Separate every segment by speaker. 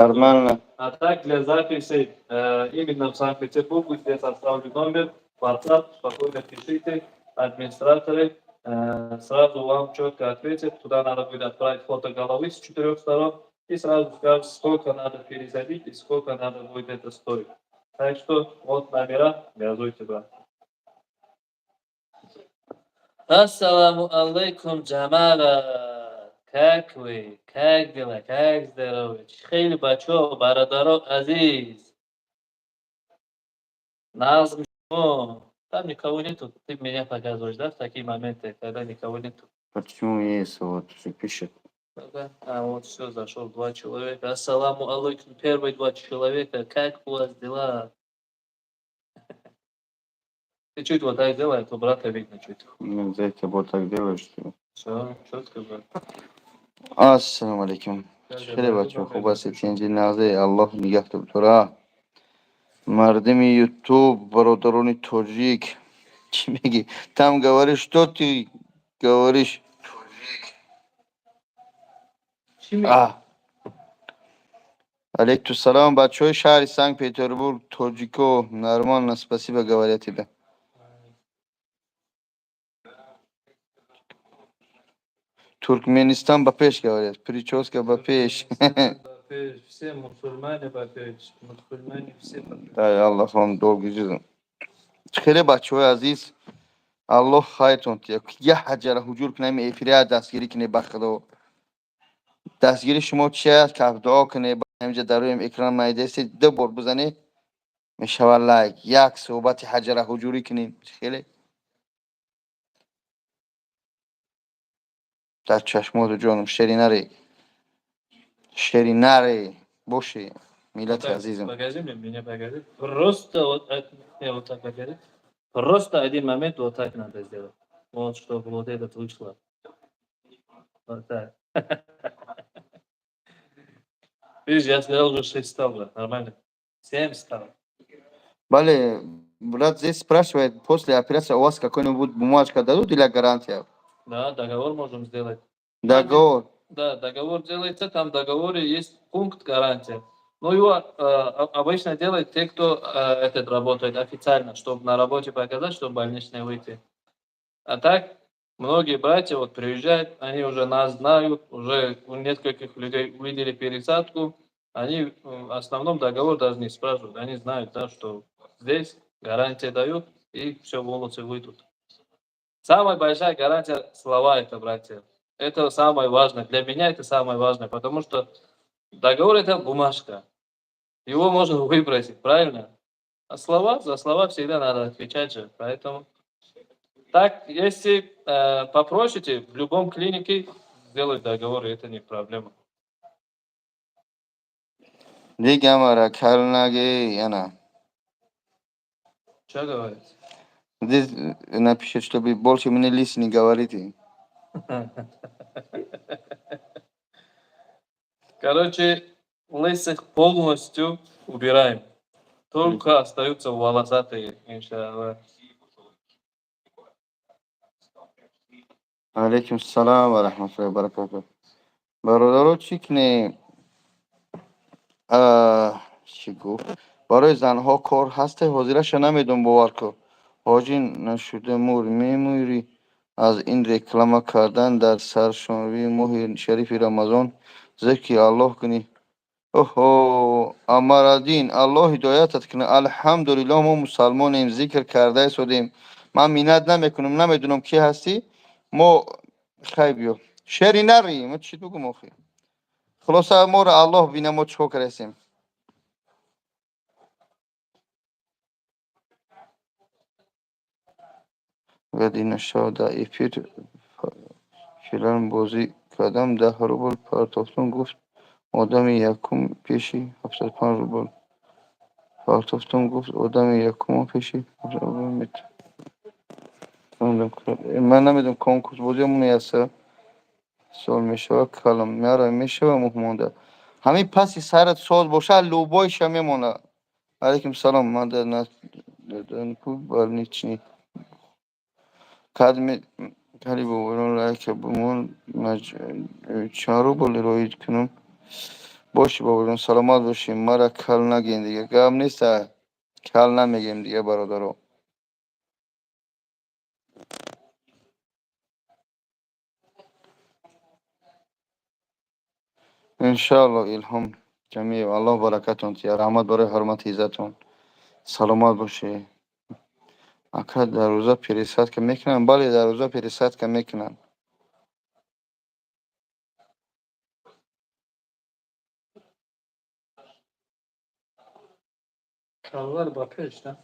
Speaker 1: Нормально.
Speaker 2: А так, для записи именно в Санкт-Петербурге здесь оставлю номер, WhatsApp, спокойно пишите, администраторы сразу вам четко ответят. Туда надо будет отправить фото головы с четырех сторон и сразу скажут, сколько надо пересадить и сколько надо будет это стоить. Так что вот номера, газуйте, брат. Ассаламу алейкум, ҷамоа. Как вы? Как дела? Как здоровье? Хеле бачо, бародаро азиз. Нағз шумо. Там никого нету. Ты меня показываешь, да, в такие моменты, когда никого нету?
Speaker 1: Почему есть? Вот, все пишет.
Speaker 2: Да. А вот все, зашел два человека. Ассаламу алейкум, первые два человека. Как у вас дела? Ты чуть вот так делай, а то брата видно чуть.
Speaker 1: Ну, за это вот так делаешь, что.
Speaker 2: Все, четко, брат.
Speaker 1: Ассалому алейкум. Хеле бачо, хуб ҳастед, тинҷи, нағзе, Аллоҳ нигаҳ дора. Мардими Ютуб, бародарони тоҷик, чӣ мегӣ? Там говоришь, что ты говоришь?
Speaker 2: Чӣ мегӣ?
Speaker 1: А. Алейкум салом, бачаҳои шаҳри Санкт-Петербург, тоҷико, нормально, спасибо, говорят тебе. Туркменистан ба пеш, говорят, прическа ба пеш.
Speaker 2: Ба пеш, все мусульмане ба пеш, мусульмане все ба пеш.
Speaker 1: Дай Аллах вам долгий жизнь. Хеле бачаҳои азиз, Аллоҳ хайртон тия. Як ҳаҷара ҳуҷур кунем, эфирия дастгирӣ кунед, ба Худо. Дастгири шумо чи аст? Каф дуо кунед, ҳаминҷа дар рӯи экран майдастед, ду бор бизанед, мешавад лайк. Як суҳбати ҳаҷара ҳуҷурӣ кунем. Хеле дар чашмоту ҷонум шери наре. Шери наре. Боши, миллати
Speaker 2: Так,
Speaker 1: азизам.
Speaker 2: покажи мне, меня покажи. Просто вот, не, вот так покажи. Просто один момент вот так надо сделать. Вот, чтобы вот этот вышло. Вот так. Видишь, я сказал, уже 6 стал, брат, нормально. 7 стал.
Speaker 1: Бале, брат здесь спрашивает, после операции у вас какой-нибудь бумажка дадут или гарантия?
Speaker 2: Да, договор можем сделать.
Speaker 1: Договор.
Speaker 2: Да, договор делается, там в договоре есть пункт гарантия. Но его обычно делают те, кто этот работает официально, чтобы на работе показать, чтобы больничный выйти. А так, многие братья вот приезжают, они уже нас знают, уже у нескольких людей увидели пересадку, они в основном договор даже не спрашивают, они знают, да, что здесь гарантия дают, и все, волосы выйдут. Самая большая гарантия — слова это, братья. Это самое важное. Для меня это самое важное, потому что договор — это бумажка. Его можно выбросить, правильно? А слова, за слова всегда надо отвечать же. Поэтому так, если попросите, в любом клинике сделать договор, и это не проблема.
Speaker 1: Дигамара калнаге яна.
Speaker 2: Что говорить?
Speaker 1: Здесь напишет, чтобы больше мне лис не говорите.
Speaker 2: Короче, лысых полностью убираем. Только остаются волосатые, иншаллах.
Speaker 1: Алейкум салам ва раҳматуллоҳи ва баракатуҳ. Бародаро, чӣ кунем? Чӣ гуфт? Барои занҳо кор ҳасте? Ҳозираша намедонам, бовар кун. Ҳоҷӣ нашуда мур мемӯрӣ аз ин реклама кардан дар саршонвии моҳи шарифи Рамазон, зикри Аллоҳ кунӣ. Оҳо, Амараддин, Аллоҳ ҳидоятат кунад. Алҳамдулиллоҳ, мо мусалмонем, зикр карда истодем. Ман миннат намекунам, намедонам, ки ҳастӣ. Мо хай биё. Шери нари, мо чӣ бигӯм охи? Хулоса, моро Аллоҳ бина, мо чикор кардастем. Гади нашав дар эфир филан бозӣ кардам, 10 рубл партофтум, гуфт одами якум пеши 75 рубл партофтум, гуфт одами якумо пеши 70 рубл ман намедонам, конкурс бозиамон яса сол мешава, калом мара мешава, муҳмонда ҳамин паси сарат соз боша, любойша мемона. Алейкум салом, ман дар больничный кадме кали боборон лайка бумон, чанд рубл роид кунам? Боши, бобоҷон, саломат бошӣ. Мара кал нагем, дига гап неста, кал намегем дига, бародаро. Иншаалло, Илҳом Ҷамиев, Аллоҳ баракатон тия. Раҳмат барои ҳурмати иззатон, саломат бошӣ. Ака, дар рӯза пересадка мекунанд? Бале, дар рӯза пересадка мекунанд.
Speaker 2: Каллар ба пеш, да?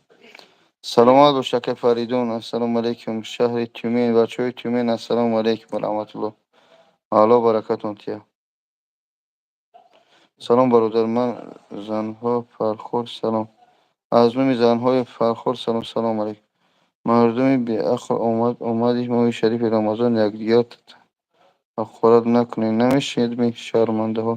Speaker 1: Саломат бош, ака Фаридун. Ассалому алайкум, шаҳри Тюмен, бачаҳои Тюмен, ассалому алайкум ва раҳматуллоҳ. Аллоҳ баракатон тия. Салом, бародар, ман занҳо Фархор, салом. Аз номи занҳои Фархор салом, салом алайкум. Мардуми беақл, омад омади моҳи шарифи Рамазон, якдигар ҳақорат накунед, намешунед, шармандаҳо?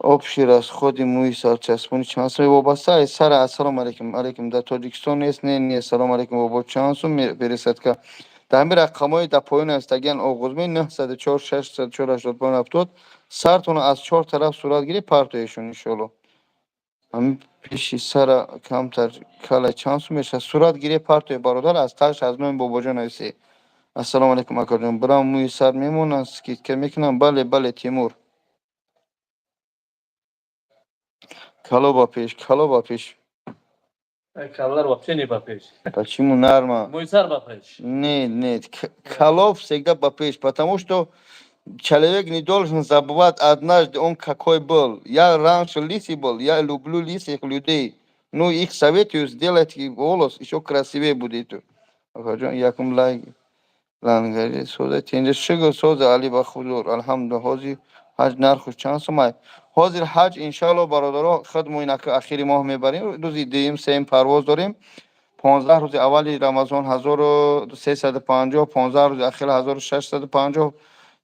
Speaker 1: Общий расходи мӯи сарчаспонӣ чанд сум вобаста аз сара. Ассалому алайкум, алайкум, дар Тоҷикистон нест, не, не. Салому алайкум, бобо, чанд сум пересадка? Дар ҳамин рақамҳои дар поён ҳастагиан оғозме 904 604 85 70. Сартона аз чор тараф сурат гирӣ, партоешон, иншоалло. Ҳамин пеши сара камтар кала чанд сум мешавад? Сурат гирӣ, партое, бародар, аз таш аз номи бобоҷон нависе. Ассалому алайкум, акаҷон, бирам мӯи сар мемонанд, скидка мекунам? Бале, бале, Тимур. Кало ба пеш, кало ба пеш.
Speaker 2: Каллар вообще не ба пеш.
Speaker 1: Почему норма?
Speaker 2: Мӯи сар ба пеш.
Speaker 1: Нет, нет, калов всегда ба пеш, потому что человек не должен забывать однажды он какой был. Я раньше лысый был, я люблю лысых людей. Ну, их советую сделать волос еще красивее будет. Акаҷон, якум лайк. Лангари соза тенҷа, шукр, соза, али ба хузур, алҳамдулилла. Ҳозир ҳаҷ нархуш чанд сумай? Ҳозир ҳаҷ, иншаалло, бародаро, худ мо инака ахири моҳ мебарем, рӯзи дуюм, сеюм парвоз дорем. 15 рӯзи аввали Рамазон 1350, 15 рӯзи ахир 1650,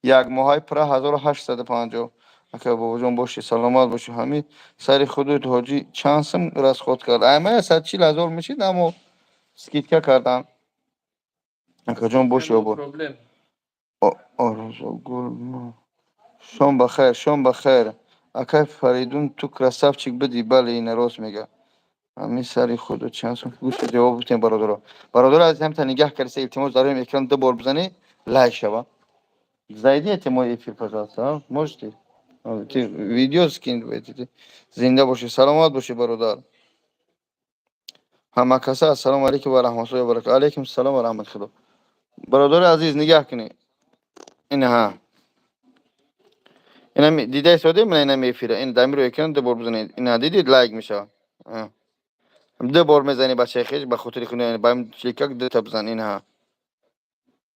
Speaker 1: як моҳаи пура 1850. Ака бобоҷон, бошӣ, саломат бошӣ. Ҳамин сари худут ҳоҷӣ чанд сум расход кард? Аймая 140 000 мешид, аммо скидка кардан. Акаҷон, боши, обод.
Speaker 2: Проблем.
Speaker 1: Орзугул, шом бахайр, шом бахайр. Акай Фаридун, ту красавчик бидӣ. Бале, ина рост мега. Ҳамин сари худу чанд сум? Гӯша ҷавоб бутем, бародаро. Бародаро азиз, ҳамта нигаҳ кариса, илтимос, дар рӯи экран ду бор бизанӣ, лайк шава. Зайдите мой эфир, пожалуйста, а? Можете? Ты видео скинь. Зинда бошӣ, саломат бошӣ, бародар. Ҳама каса ассалому алайкум ва раҳматуллоҳи ва баракатуҳ. Алайкум салом ва раҳмати худо. Бародари азиз, нигаҳ кунед. Инаҳа, инами дида истодем, ина инами эфира, ин дар рӯи экран ду бор бизанед. Ина, дидид, лайк мешавад. Ду бор мезанӣ, бачаи хеш, ба хотири худ ба кликак дута бизан. Инаҳа,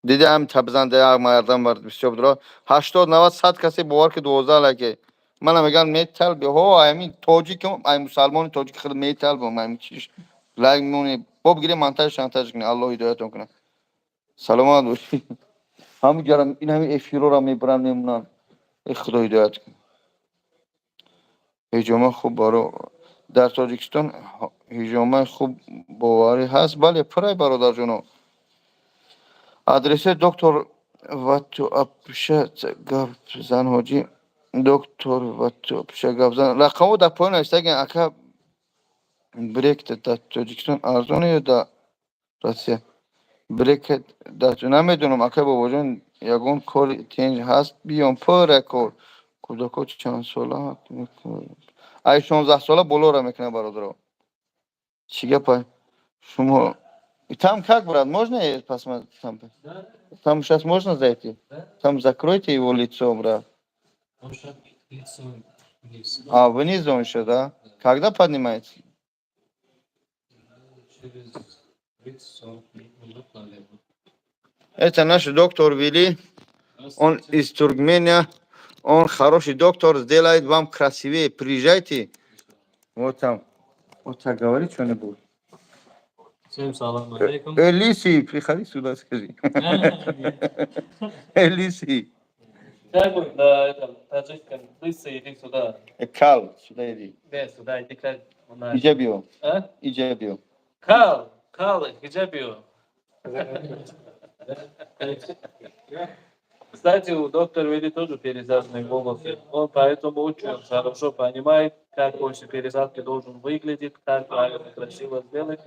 Speaker 1: дида, ҳам та бизан, мардам бисёр дора, 80, 90, 100 касе, бовар ки, 12 лайке. Мана мегӯям, металби ҳо, ами тоҷикам, ай мусалмони тоҷики худ металбам, ами чиш лайк мемонӣ, бо бигирем, монтаж шантаж кунӣ. Аллоҳ ҳидоятон кунад, саломат бошӣ. Ҳамин ҷара ин ҳамин эфирора мебаранд, мемонанд. Э, худо ҳидоят кун. Ҳиҷома хуб баро дар Тоҷикистон, ҳиҷомаи хуб боварӣ ҳаст? Бале, пурай, бародарҷоно. Адреси доктор ватуапша гап зан, ҳоҷӣ доктор ватуапша гап зан. Рақамҳо дар поён навиштагиан. Ака, брекет дар Тоҷикистон арзоне ё дар Россия? Брекет дар намедонам, ака бобоҷон. Ягон кори тенҷ ҳаст, биём, пура кор. Кӯдако чанд сола? Ай 16 сола болора мекунад, бародаро. Чӣ гапа шумо там? Как, брат, можно посмотреть там? Там сейчас можно зайти? Там закройте его лицо, брат. А, вниз он еще, да? Когда поднимается?
Speaker 2: Через 30-40 минут, наверное.
Speaker 1: Это наш доктор Вили, он из Туркмения, он хороший доктор, сделает вам красивее. Приезжайте. Вот там. Вот так говори что-нибудь.
Speaker 2: Всем салам алейкум.
Speaker 1: Э, лысый, приходи сюда, скажи. Э, лысый.
Speaker 2: Как будет на этом таджикском? Лысый, иди сюда.
Speaker 1: Э, кал, сюда иди.
Speaker 2: Не, сюда иди, как у нас.
Speaker 1: Иҷа биё.
Speaker 2: А?
Speaker 1: Иҷа биё.
Speaker 2: Кал, кал, иҷа биё. Кстати, у доктора Вели тоже пересаженные волосы. Он поэтому очень хорошо понимает, как после пересадки должен выглядеть, как правильно, красиво сделать,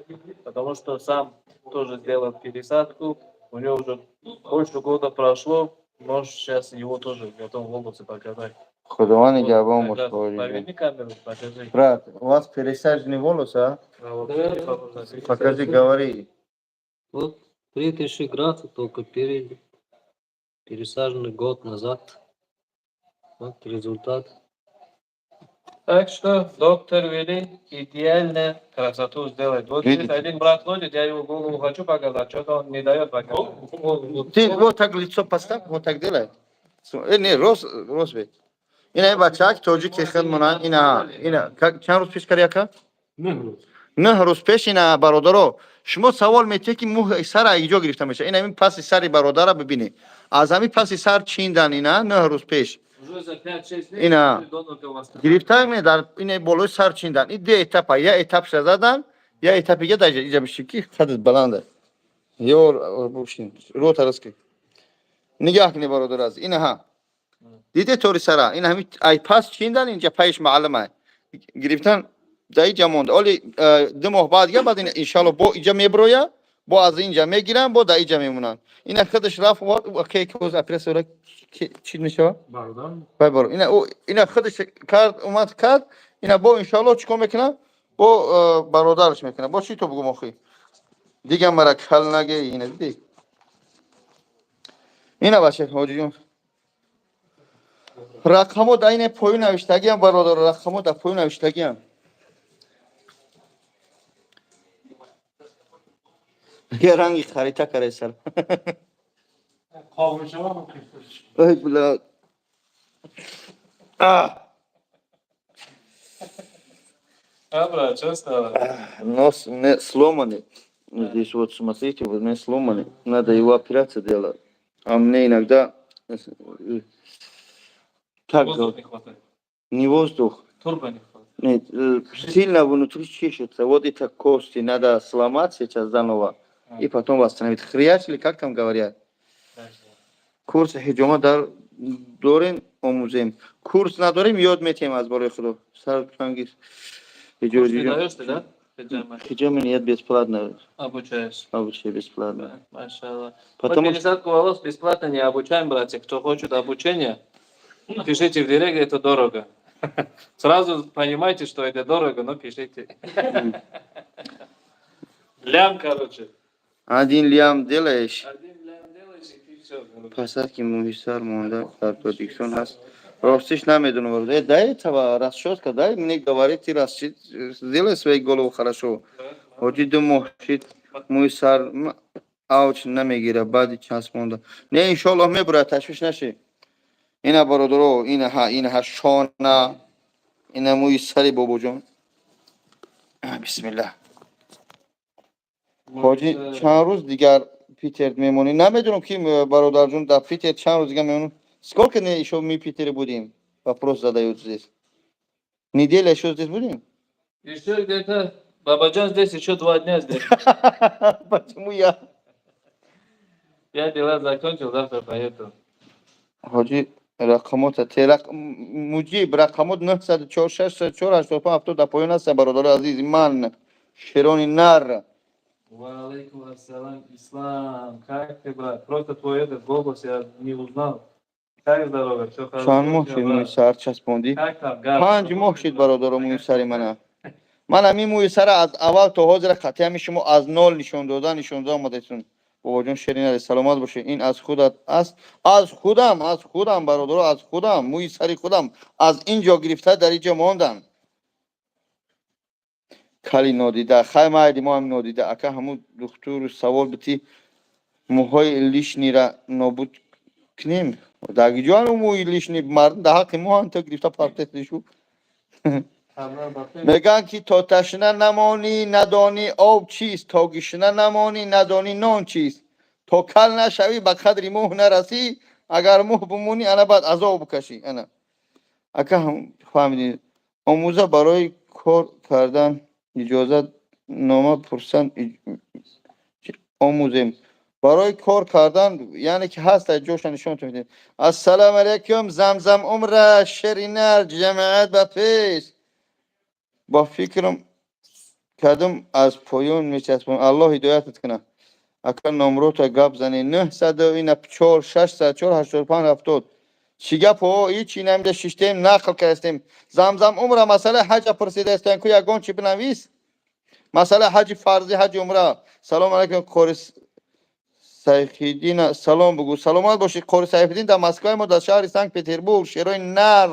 Speaker 2: потому что сам тоже сделал пересадку. У него уже больше года прошло, можешь сейчас его тоже готов волосы показать.
Speaker 1: Худованд
Speaker 2: Вот,
Speaker 1: нигаҳбон
Speaker 2: как
Speaker 1: бош.
Speaker 2: раз
Speaker 1: Боварӣ.
Speaker 2: Поверни камеру, покажи.
Speaker 1: Брат, у вас пересаженные волосы, а?
Speaker 2: Да, вот видишь, похоже на
Speaker 1: Покажи,
Speaker 2: пересадку.
Speaker 1: Говори.
Speaker 3: Вот 3000 градусов только пересаженный год назад. Вот результат.
Speaker 2: Так что доктор Вели идеально красоту сделает. Вот здесь
Speaker 1: Видите?
Speaker 2: Один брат ходит, я его голову хочу показать, что-то он не дает показать.
Speaker 1: Ты вот так лицо поставь, вот так делай. Не, рост, рост бе. Ина бачак тоҷики хидмона, ина, ина, как чанд рӯз пеш карди, ака? 9 рӯз пеш. Ина, бародаро, шумо савол метиҳед, ки мӯи сара иҷо гирифта мешавад. Ина ҳамин паси сари бародара бибинед. Аз ҳамин паси сар чиндан, ина 9 рӯз пеш.
Speaker 2: Уже за 5-6 дней
Speaker 1: Ина.
Speaker 2: донорка у вас.
Speaker 1: Гирифта ме дар ина болои сар чиндан. Ин ду этапа, я этапша задан, я этапи га даҷа иҷа биши, ки қадат баланда. Ё бушин, рота раски. Нигаҳ кунед, бародар аз. Ина ҳа. Диде тори сара, ин ҳами ай пас чиндан, инҷа пайш маълума. Гирифтан дар иҷа монда. Оли 2 моҳ баъд га баъд иншалло бо иҷа меброя, бо аз инҷа мегирам, бо дар иҷа мемонанд. Ина худаш рафт, ки операция чӣ мешава? Бай баро. Ина ина худаш кард, омад кард, ина бо иншалло чикор мекунам? Бо бародараш мекунам. Бо чӣ то бугум охи? Дига мара кал наге, ина диди. Ина бача ҳоҷиҷон. Рақамо дар ина поён навиштагиам, бародар, рақамо дар поён навиштагиам. Я ранги харита каресар. Ой, бля. А!
Speaker 2: А, брат, что стало?
Speaker 1: Нос не сломанный. Здесь вот, смотрите, вот не сломанный. Надо его операцию делать. А мне иногда как
Speaker 2: Воздух не хватает.
Speaker 1: Не воздух.
Speaker 2: Турбо не хватает.
Speaker 1: Нет, сильно внутри чешется. Вот это кости надо сломать сейчас заново. И потом восстановить. Хрящ или как там говорят? Курс ҳиҷома дар дорем, омӯзем. Курс надорем, ёд метиҳем аз бораи худо. Сар тангис.
Speaker 2: Курс не даешь ты, да? Хиджама.
Speaker 1: Хиджама нет, бесплатно.
Speaker 2: Обучаешь.
Speaker 1: Обучаю бесплатно.
Speaker 2: Машаллах.
Speaker 1: Потому
Speaker 2: Мы пересадку волос бесплатно не обучаем, братья. Кто хочет обучение, пишите в директ, это дорого. Сразу понимайте, что это дорого, но пишите. Лям, короче.
Speaker 1: Один лям делаешь.
Speaker 2: Один лям делаешь, и ты все.
Speaker 1: Посадки мӯи сар монда дар Тоҷикистон ҳаст. Ростиш намедонам. Дай этого расчетка, дай мне говорит, ты расчет, сделай свою голову хорошо. Ҳоҷи, 2 моҳ шид, мӯи сар авҷ намегира, баъди часпонда. Не, иншоаллоҳ мебурад, ташвиш нашӣ. Ина, бародаро, ина ҳа, ина ҳа шона, ина мӯи сари бобоҷон. Бисмиллаҳ. Ҳоҷи, чанд рӯз дигар Питер мемонӣ? Намедонам ки, бародарҷон, дар Питер чанд рӯз дигар мемонам. Сколько дней еще мы в Питере будем? Вопрос задают здесь. Неделя еще здесь будем?
Speaker 2: Еще где-то Бабаджан здесь еще 2 дня здесь.
Speaker 1: Почему я?
Speaker 2: Я дела закончил, завтра поеду.
Speaker 1: Ҳоҷи, рақамота те муҷиб, рақамот 904 604 85 70 дар поён ҳастанд, бародари азизи ман, шерони нар.
Speaker 2: Валейкум ассалам, Ислам. Как ты, брат? Просто твой этот голос я не узнал. Как здоровье? Все хорошо?
Speaker 1: Чанд моҳ шид мӯи сар часпондӣ?
Speaker 2: Как там? Газ?
Speaker 1: 5 моҳ шид, бародаро, мӯи сари мана. Ман ҳамин мӯи сара аз аввал то ҳозира қатъи ҳами шумо аз нол нишон дода омадатун. Бобоҷон Шеринари, саломат бошед. Ин аз худат аст? Аз худам, аз худам, бародаро, аз худам, мӯи сари худам, аз ин ҷо гирифта дар инҷо мондам. Кали нодида, хай майли, мо ҳам нодида. Ака, ҳамун духтуру савол бити, мӯҳои лишнира нобуд кунем. Дар ҷо мӯи лишний мардум дар ҳаққи мо ҳам то гирифта партешу. Мегӯянд, ки то ташна намонӣ, надонӣ об чист, то гишна намонӣ, надонӣ нон чист, то кал нашавӣ, ба қадри мӯҳ нарасӣ, агар мӯҳ бимонӣ, ана баъд азоб бикашӣ. Ана, ака, фаҳмидӣ? Омӯза барои кор кардан иҷозат нома пурсанд, омӯзем. Барои кор кардан, яъне ки ҳаст, ҷоша нишонтон медиҳем. Ассалому алайкум, Замзам умра, шеринар, ҷамоат ба пеш. Бо фикрам кадом аз поён мечаспон. Аллоҳ ҳидоятат кунад. Ака, номрота гап зани. Нӯҳсаду ина чор, 604, 85, 70. Чӣ гап? О, ҳичи намида, шиштем, нақл кардастем. Замзам умра масъалаи ҳаҷа пурсидаастем ку, ягон чӣ бинавис. Масъалаи ҳаҷи фарзӣ, ҳаҷи умра. Салому алайкум, қори Сайфиддина салом бугӯ. Саломат бошӣ, қори Сайфиддин дар Москваи мо, дар шаҳри Санкт Петербург. Шерои нар,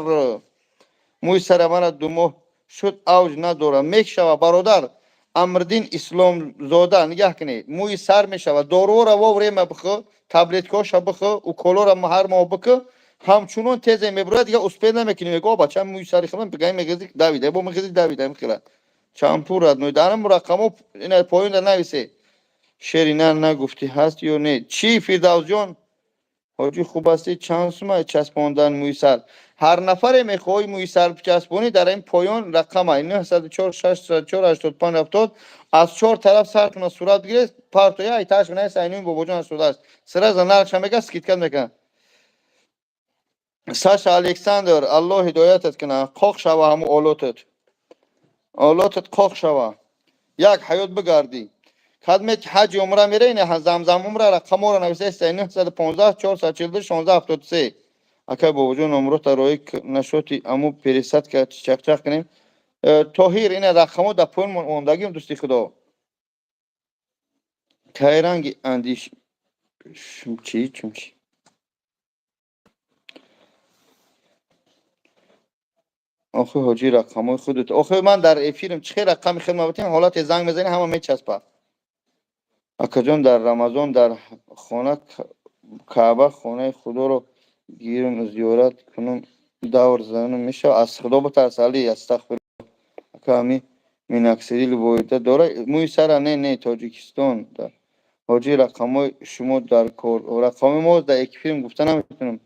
Speaker 1: мӯи сара мара 2 моҳ шуд, авҷ надорам. Мешава, бародар Амрдин Исломзода, нигаҳ кунед, мӯи сар мешава. Доруора вовремя бихӯ, таблеткаоша бихӯ, уколора ҳар моҳ бикӯ, ҳамчунон тезе мебурад, дига успеть намекунӣ. Мега, бача, мӯи сари худам бигай, мегизи, давида бо мегизи, давида мехӯра. Чанд пул, родной? Дарам рақамо ина поёнда нависе. Шери нар нагуфтӣ, ҳаст ё не? Чӣ, Фирдавсҷон ҳоҷӣ, хуб ҳастӣ? Чанд сума часпондан мӯи сар? Ҳар нафаре мехоҳӣ мӯи сар часпонӣ, дар ин поён рақама 904 604 85 70. Аз чор тараф сартона сурат бигиред, партоя айташ бинавис, айнуи бобоҷон 88, сразу нархша мега, скидка мекунад. Саша Александр, Аллоҳ ҳидоятат кунад. Қоқ шава ҳаму олотат, олотат қоқ шава, як ҳаёт бигардӣ. Кадме ки ҳаҷи умра мере, ина Замзам умра рақаморо нависаеста: 915 442 16 73. Акай бобоҷон, номрота роӣ нашоти, аму пересадка чақчақ кунем. Тоҳир, ина рақамо дар поён мондагим, дӯсти худо. Кайранги андиш чӣ чумчи? Охи ҳоҷӣ, рақамои худат, охи ман дар эфирм, чӣ хел рақами хидмат битем? Ҳолате занг мезанӣ, ҳама мечаспа. Акаҷон, дар Рамазон дар хона Каъба, хонаи худоро гирм, зиёрат кунум, давр занум, мешавад? Аз худо битарс, Али, астағфир. Ака, ами миноксидил воида дора мӯи сара? Не, не, Тоҷикистон. Ҳоҷӣ, рақамҳои шумо дар кор. Рақами мо дар эфирм гуфта наметавонам,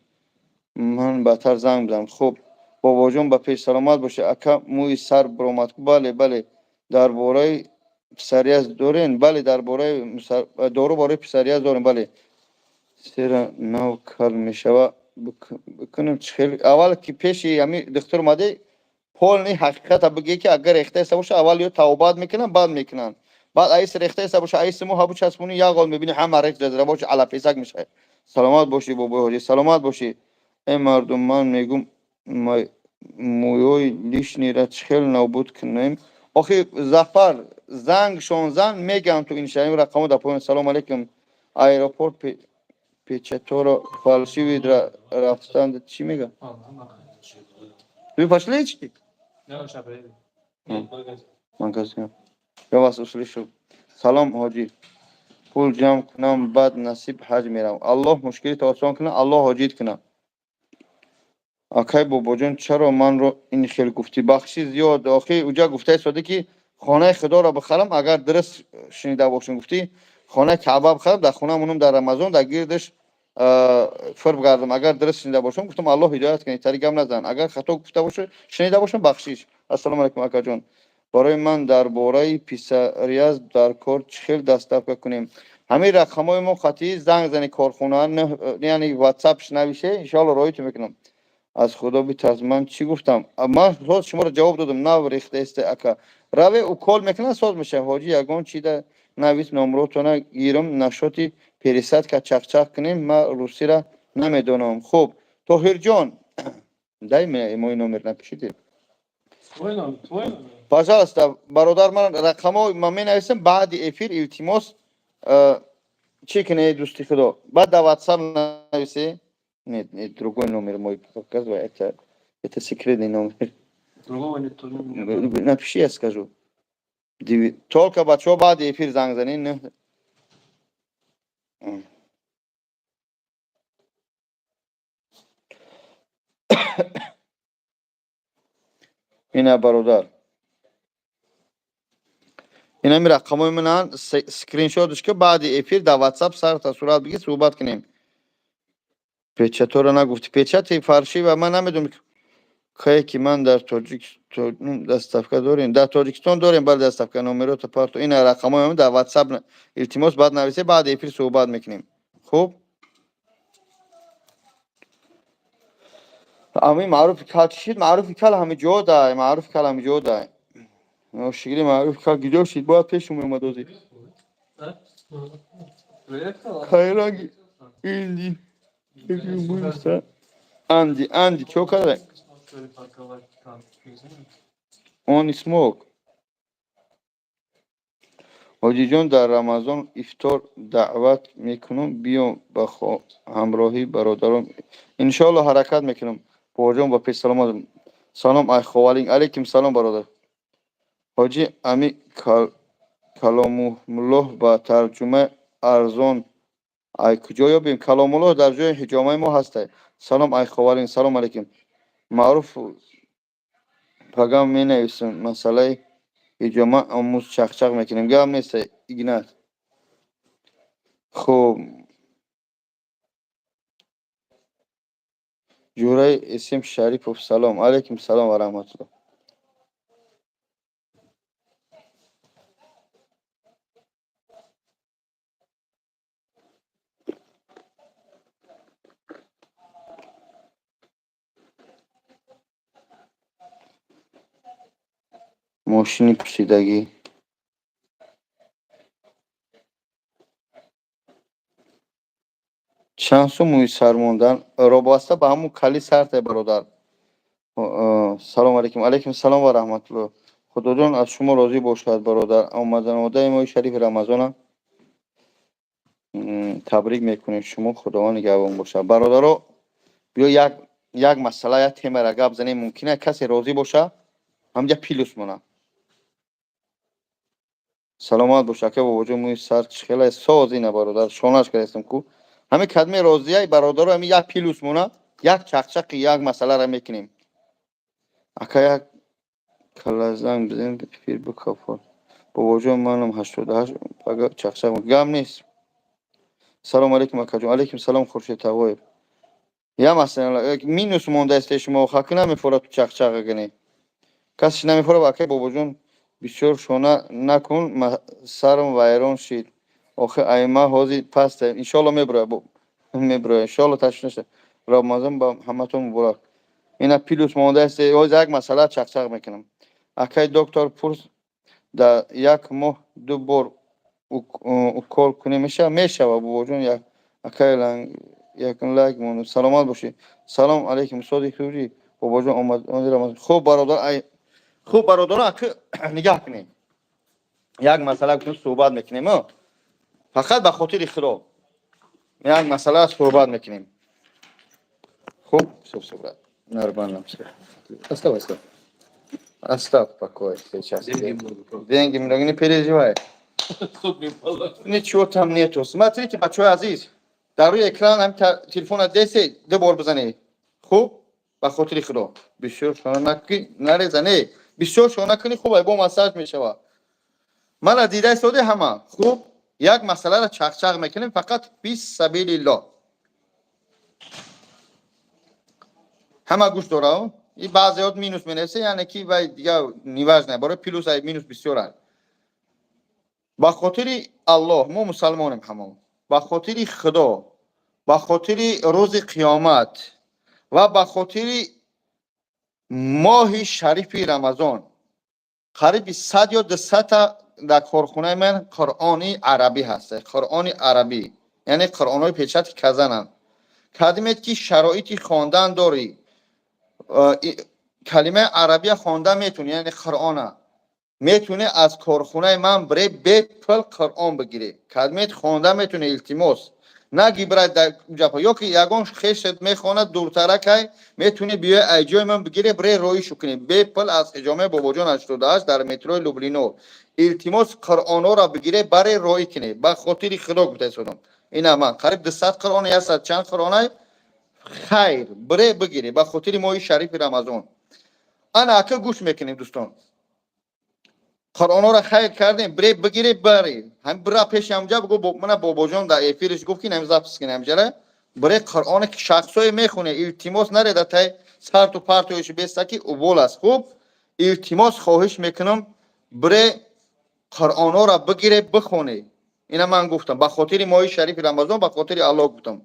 Speaker 1: ман баъдтар занг бизанам. Хуб, бобоҷон, ба пеш, саломат бошед. Ака, мӯи сар баромад? Бале, бале. Дар бораи псориаз дорен? Бале, дар бораи дору барои псориаз дорем, бале. Сера нав кар мешава, бикунем чӣ хел? Аввал ки пеши ҳами духтур омадӣ, полный ҳақиқата бигӯе, ки агар рехтаеста боша, аввал ё тавбат мекунанд, баъд мекунанд. Баъд аис рехтаеста боша, аиси мо ҳабу часпонӣ, як ғол мебини, ҳама рех ҷазира боша, алапесак мешавад. Саломат бошӣ, бобои ҳоҷӣ, саломат бошӣ. Э мардум, ман мегум, мӯёи лишнийра чӣ хел нобуд кунем? Охи Зафар, занг шонзан мегам ту иншаим рақамо дар поён. Салому алайкум, аэропорт печаторо фальшивый рафтанд, чӣ мега? Вы пошли чи? Магазин. Я вас услышал. Салом, ҳоҷӣ, пул ҷамъ кунам, баъд насиб ҳаҷ меравам. Аллоҳ мушкилито осон кунад, Аллоҳ ҳоҷит кунад. Акай бобоҷон, чаро манро ин хел гуфтӣ? Бахши зиёд. Охи уҷа гуфтаи сода, ки хонаи худоро бихарам, агар дуруст шунида бошем, гуфтӣ хонаи Каъба бихарам, дар хона монам, дар Рамазон дар гирдаш фир бигардам. Агар дуруст шунида бошам, гуфтам, Аллоҳ ҳидоят кунад, тари гап назан. Агар хато гуфта боша, шунида бошам, бахшиш. Ассалому алайкум, акаҷон, барои ман дар бораи псориаз дар кор, чӣ хел доставка кунем? Ҳамин рақамҳои мо қатъӣ занг зани, корхона, яъне ватсапш навише, иншоалло роиту мекунам. Аз худо битарс, ман чӣ гуфтам? Ман соз шуморо ҷавоб додам. Нав рехтаесте, ака, раве, укол мекунад, соз мешавад. Ҳоҷӣ, ягон чида навис, номротона гирам, нашоти пересадка чақчақ кунем, ман русира намедонам. Хуб, Тоҳирҷон, дай мне мой номер, напишите.
Speaker 2: Твой номер, твой номер.
Speaker 1: Пожалуйста, бародар, ман рақамҳо ман менависам баъди эфир, илтимос, чӣ кунед, дӯсти худо, баъд дар ватсап нависе. Нет, нет, другой номер мой показывай, это секретный номер.
Speaker 2: Другого нет.
Speaker 1: Напиши, я скажу. Только бачаҳо баъди эфир занг занед. Ина, бародар, инами рақамҳои манан, скриншотш ки, баъди эфир дар ватсап сарта сурат бигир, суҳбат кунем. Печаторо нагуфтӣ, печати фальшивый ман намедонам. Кае ки ман дар Тоҷикистон доставка дорем, дар Тоҷикистон дорем, бале, доставка. Номерота парто, ина рақамҳои дар WhatsApp, илтимос, баъд нависе, баъд эфир суҳбат мекунем. Хуб, ами маъруфи кал чӣ шид? Маъруфи кал ҳами ҷо дай, маъруфи кал ҳами ҷо дай. Шигири маъруфи кал гиҷо шид? Бояд пеш меомад озӣ. Хайранги инди анди анди чо карда? Он смог. Ҳоҷиҷон, дар Рамазон ифтор даъват мекунам, биё ба ҳамроҳи бародарон. Иншоалло, ҳаракат мекунам. Бобоҷон, ба пеш, саломат. Салом ай Ховалинг. Алейкум салом, бародар. Ҳоҷӣ, ами Каломуллоҳ ба тарҷума арзон ай куҷо ёбем? Каломуллоҳ дар ҷои ҳиҷомаи мо ҳастай. Салом ай Ховалинг. Салом алейкум. Маъруф, пагам менависам, масъалаи ҳиҷома омӯз, чақчақ мекунем. Гап нест, Игнат. Хуб, ҷураи Эсим Шарипов, салом. Алейкум салом ва раҳматуллоҳ. Мошини пӯшидагӣ чанд сум? Мӯи сар мондан робаста ба ҳамун кали сарте, бародар. Салому алейкум. Алейкум салом ва раҳматуллоҳ. Худоҷон аз шумо розӣ бошад, бародар. Омадаи моҳи шарифи Рамазона табрик мекунем шумо, Худованд нигаҳбон бошад. Бародаро, биё як масъала, як темара гап занем. Мумкин касе розӣ боша, ҳамҷа плюс монад. Саломат бош, ака. Бобоҷон, мӯи сар чӣ хеле соз ина, бародар, шонаш кардастам ку. Ҳамин кадме розияй, бародаро, ҳамин як плюс монад, як чақчақи як масъаларо мекунем. Ака, як калазанг бизен, эфир бикафор. Бобоҷон, манам 88, пага чақчақ. Гап нест. Салому алейкум, акаҷон. Алейкум салом, Хуршед Тавоев. Я масъала минус мондаисте, шумо хаки намефорад ту чақчақа кунӣ, касе намефорад. Акай Бобоҷон, бисёр шона накун, сарам вайрон шид. Охи айма ҳозир паста, иншоалло меброя, меброя, иншоалло, ташвиш наша. Рамазон ба ҳаматон муборак. Ина плюс мондааст, ҳозир як масъала чақчақ мекунам. Акай доктор, пурс, дар як моҳ ду бор укол кунем мешава? Мешава, бобоҷон. Акай, як лайк мондам, саломат бошед. Салом алейкум, устоди хурӣ. Бобоҷон, омад Рамазон. Хуб, бародар, хуб, бародаро, аки нигаҳ кунед, як масъала суҳбат мекунем, фақат ба хотири Худо як масъала суҳбат мекунем. Хуб, всё, всё, брат, нормально всё. Оставайся, оставь в покое сейчас. Деньги много, не переживай. Ничего там нету. Смотрите, бачаҳои азиз, дар рӯи экран ҳам телефона десе, ду бор бизанед. Хуб, ба хотири Худо, бисёр шона накунӣ, нарезане, бисёр шона кунӣ, хуб, бо массаж мешавад. Мана дида истоди ҳама. Хуб, як масъаларо чақчақ мекунем, фақат фи сабилиллоҳ. Ҳама гӯш дора. И баъзеҳот минус менависе, яъне ки вай дига неважно, барои плюс ай минус бисёр. Ба хотири Аллоҳ, мо мусалмонем ҳамон, ба хотири Худо, ба хотири рӯзи қиёмат ва ба хотири моҳи шарифи Рамазон, қариби 100 ё 200-та дар корхонаи ман Қуръони арабӣ ҳаст. Қуръони арабӣ, яъне қуръонҳои печати казананд. Кадимет ки шароити хондан дорӣ, калимаи арабия хонда метавонӣ, яъне Қуръона метавонӣ аз корхонаи ман бире, бепул Қуръон бигирӣ. Кадимет хонда метавонӣ, илтимос, наги бирай дар ҷапа ё ки ягон хешет мехонад дуртаракай, метавонӣ биёй, ай ҷои ман бигире, бире, роишу кунӣ бепул аз ҳиҷомаи Бобоҷон 88 дар метрои Люблино. Илтимос, қуръонҳоро бигире, баре, роӣ кунӣ. Ба хотири Худо гуфта истодам. Ина ман қариб 200 қуръон, 100 чанд қуръонай. Хайр, бире, бигире, ба хотири моҳи шарифи Рамазон. Ана ака, гӯш мекунем, дӯстон. Қуръонҳоро хайр кардем, бире, бигире, баре, ҳам бира пеши ҳамҷа, бигӯ, мана Бобоҷон дар эфириш гуфт, ки ҳам запись кунем ҳамҷара. Бире, қуръоне ки шахсое мехоне, илтимос, нареда тай Сарту партоиш беста ки убол аст. Хуб, илтимос, хоҳиш мекунам, бире Қуръонҳоро бигире, бихоне. Ина ман гуфтам ба хотири моҳи шарифи Рамазон, ба хотири Аллоҳ гуфтам.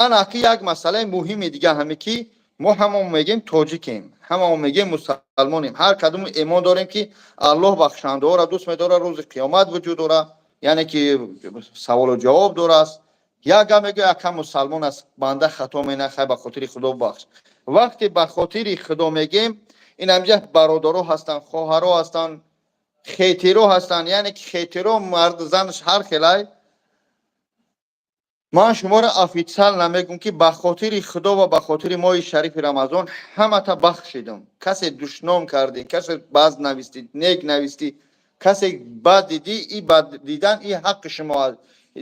Speaker 1: Ана ки як масъалаи муҳими дига ҳаме ки мо ҳамон мегем тоҷикем, ҳамаон мегем мусалмонем, ҳар кадому имон дорем, ки Аллоҳ бахшандаҳоро дӯст медорад, рӯзи қиёмат вуҷуд дорад, яъне ки саволу ҷавоб дораст. Як гап мегӯ, якам мусалмон аст, банда хато менахай, ба хотири Худо бахш. Вақте ба хотири Худо мегем, ин ҳамҷа бародаро ҳастанд, хоҳаро ҳастанд, хетеро ҳастанд, яъне ки хетеро мард занаш ҳар хелай. Ман шуморо официал намегӯм, ки ба хотири Худо ва ба хотири моҳи шарифи Рамазон ҳамата бахшидам. Касе душном кардӣ, касе баз навистӣ, нек навистӣ, касе бад дидӣ, и бад дидан и ҳаққи шумо аст.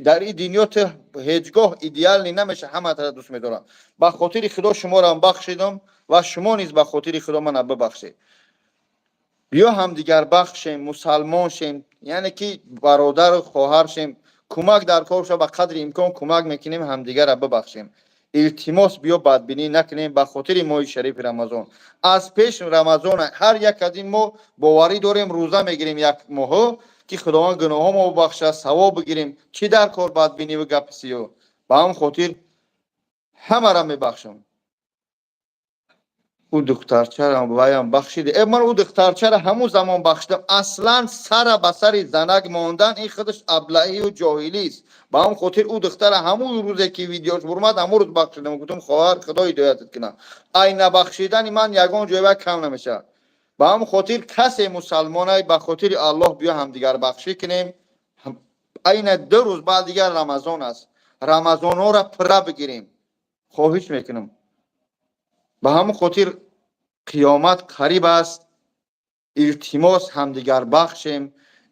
Speaker 1: Дар ин дунё ту ҳеҷ гоҳ идеальный намеша, ҳаматара дӯст медорам. Ба хотири Худо шуморо бахшидам ва шумо низ ба хотири Худо мана бибахшед. Биё ҳамдигар бахшем, мусалмон шем, яъне ки бародару хоҳар шем, кӯмак дар кор ша, ба қадри имкон кӯмак мекунем, ҳамдигарро бибахшем. Илтимос, биё бадбинӣ накунем ба хотири моҳи шарифи Рамазон. Аз пеш Рамазон ҳар як аз ин мо боварӣ дорем, рӯза мегирем як моҳо, ки Худованд гуноҳҳо мо бибахшад, савоб бигирем. Чӣ дар кор бадбиниву гапи сиё? Ба ҳам хотир ҳамаро мебахшам. Ӯ духтарчаро ваям бахшиде. Э, ман ӯ духтарчаро ҳамун замон бахшидам. Аслан сара ба сари занак мондан ин худаш аблаҳию ҷоҳилист. Ба ҳам хотир ӯ духтара ҳамун рӯзе ки видеош бурмад, ҳамун рӯз бахшидам. Гуфтам, хоҳар, Худо ҳидоятат кунад. Ай набахшидани ман ягон ҷой вай кам намешавад. Ба ҳам хотир касе мусалмонай, ба хотири Аллоҳ биё ҳамдигар бахшӣ кунем. Айна 2 рӯз баъд дигар Рамазон аст, Рамазонҳоро пурра бигирем, хоҳиш мекунам. Ба ҳамон хотир қиёмат қариб аст, илтимос, ҳамдигар бахшем.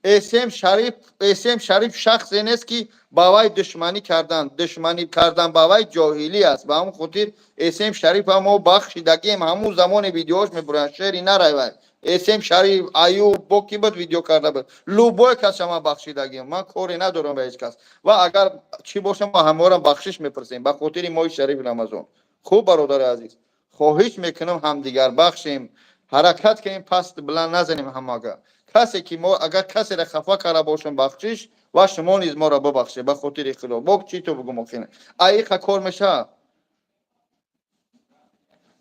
Speaker 1: Эсем Шариф, Эсем Шариф шахсе нест, ки ба вай душманӣ кардан, душманӣ кардан ба вай ҷоҳилӣ аст. Ба ҳамон хотир Эсем Шарифа мо бахшидагием. Ҳамун замоне видеош мебуранд, шери нарай вай. Эсем Шариф, Аюб бо ки буд, видео карда буд, любой каса ман бахшидагием, ман коре надорам ба ҳеҷ кас. Ва агар чӣ бошам, мо ҳамаро бахшиш мепурсем ба хотири моҳи шарифи Рамазон. Хуб, бародари азиз, хоҳиш мекунам, ҳамдигар бахшем, ҳаракат кунем, паст баланд назанем ҳамага. Касе ки мо агар касеро хафа карда бошем, бахшиш, ва шумо низ моро бибахшед ба хотири Худо. Бо чӣ ту бугум охин? Аиқа кор мешавад?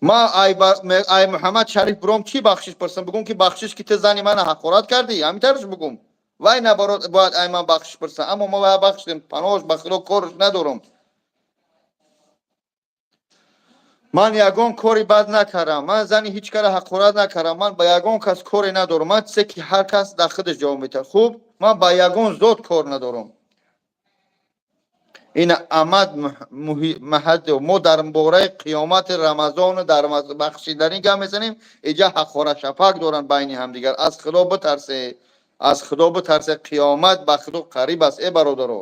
Speaker 1: Ма ай Муҳаммад Шариф буром, чӣ бахшиш пурсам? Бугум, ки бахшиш, ки ту зани мана ҳақорат кардӣ? Ҳамин тарш бугум? Вай наоборот бояд ай ман бахшиш пурсам, аммо ма вай бахшидем, паноҳш ба Худо, корш надорам. Ман ягон кори бад накардам, ман зани ҳеҷ кара ҳақорат накардам, ман ба ягон кас коре надорам. Ман чизе ки ҳар кас дар худаш ҷавоб метиҳад. Хуб, ман ба ягон зот кор надорам. Ина Амад Маҳад, мо дар бораи қиёмати Рамазону дар бахшиданӣ гап мезанем, иҷа ҳақорашапак доранд байни ҳамдигар. Аз Худо битарсе, аз Худо битарсе, қиёмат ба Худо қариб аст. Э бародаро,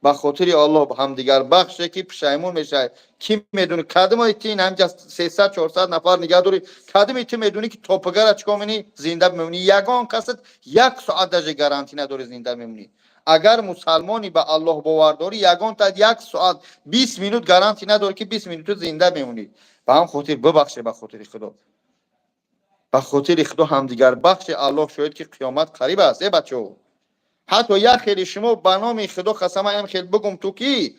Speaker 1: ба хотири Аллоҳ ҳамдигар бахше, ки пушаймон мешавад. Кӣ медони, кадомаи ти ин ҳамҷа 300, 400 нафар нигаҳ дорӣ, кадоми ту медонӣ, ки топагара чикор мекунӣ, зинда мемонӣ? Ягон касат як соат даже гарантӣ надорӣ, зинда мемонӣ. Агар мусалмонӣ, ба Аллоҳ бовар дорӣ, ягон та як соат, 20 минут гарантӣ надорӣ, ки 20 минуту зинда мемонӣ. Ба ҳам хотир бибахше, ба хотири Худо, ба хотири Худо ҳамдигар бахше. Аллоҳ шоҳид, ки қиёмат қариб аст. Э бачаҳо, ҳатто як хели шумо ба номи Худо қасама, хел бугум, ту ки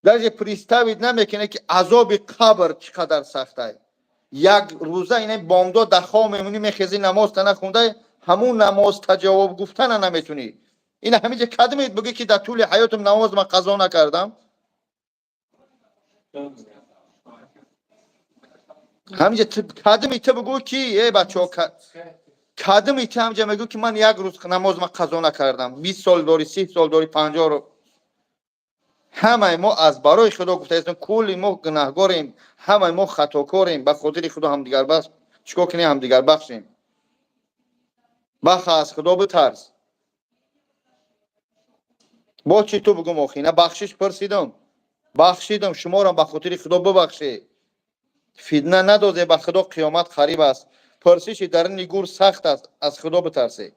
Speaker 1: даже представить намекунед, ки азоби қабр чӣ қадар сахтай. Як рӯза ина бомдод дар хоб мемонӣ, мехезӣ, намозта нахундай, ҳамун намозта ҷавоб гуфтана наметунӣ. Ина ҳамиҷа кадомед бугӣ, ки дар тӯли ҳаётам намоз ман қазо накардам? Ҳамиҷа кадоми ту бугӯ, ки э бачаҳо, кадоми ту ҳамҷа мегӯ, ки ман як рӯз намоз ман қазо накардам? 20 сол дорӣ, 30 сол дорӣ, 50. Ҳамаи мо аз барои Худо гуфтаистем, кулли мо гунаҳгорем, ҳамаи мо хатокорем. Ба хотири Худо ҳамдигар бахш, чикор кунем, ҳамдигар бахшем. Баха, аз Худо битарс. Бо чӣ ту бугум охи? На, бахшиш пурсидам, бахшидам, шуморо ба хотири Худо бибахше, фитна надозе. Ба Худо, қиёмат қариб аст, пурсиши даруни гур сахт аст, аз Худо битарсе.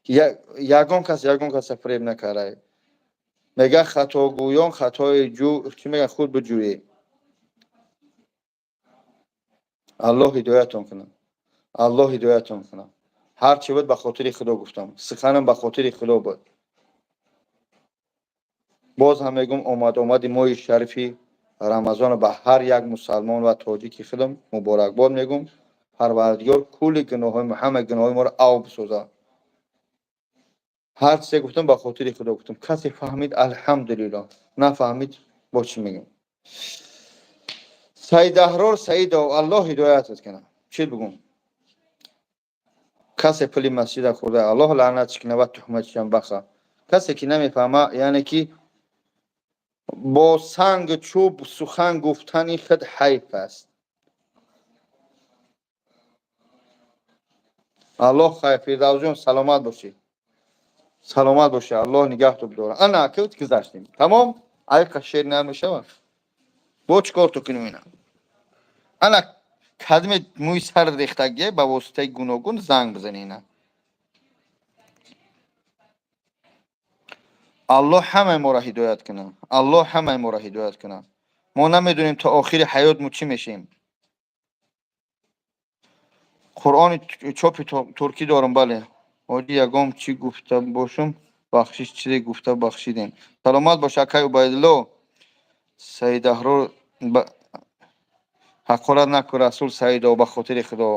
Speaker 1: Ягон кас ягон каса фиреб накардай. Мега, хатогӯён хатои ҷӯ чӣ мегӯянд, худ биҷӯед. Аллоҳ ҳидоятон кунад, Аллоҳ ҳидоятон кунад. Ҳар чӣ буд, ба хотири Худо гуфтам, суханам ба хотири Худо буд. Боз ҳам мегӯм, омад омади моҳи шарифи Рамазонро ба ҳар як мусалмон ва тоҷики худам муборакбод мегӯм. Парвардигор кулли гуноҳҳои, ҳама гуноҳҳои моро ав бисозад. Ҳар чизе гуфтам, ба хотири Худо гуфтам. Касе фаҳмид, алҳамдулиллоҳ, нафаҳмид, бо чӣ мегӯм? Саидаҳрор Саидов, Аллоҳ ҳидоятат кунад. Чӣ бигӯм? Касе пули масҷида хӯрда, Аллоҳ лаънатш кунад ва туҳматшам баха. Касе ки намефаҳма, яъне ки бо сангу чӯб сухан гуфтани худ ҳайф аст. Аллоҳ хайр. Фирдавсҷон, саломат бошӣ, саломат бошӣ, Аллоҳ нигаҳту бидорад. Ана ки гузаштем, тамом. Айқа шер намешавад, бо чӣ кор ту кунем ина? Ана кадме мӯи сар рехтагие, ба воситаи гуногун занг бизани ина. Аллоҳ ҳамаи моро ҳидоят кунад, Аллоҳ ҳамаи моро ҳидоят кунад. Мо намедонем, то охири ҳаёт мо чӣ мешем. Қуръони чопи туркӣ дорам, бале. Ҳоҷӣ, ягон чӣ гуфта бошум, бахшиш, чизе гуфта бахшидем. Саломат бош, акай Убайдулло. Саидаҳрор, ҳақорат накун, Расул Саидов, ба хотири Худо,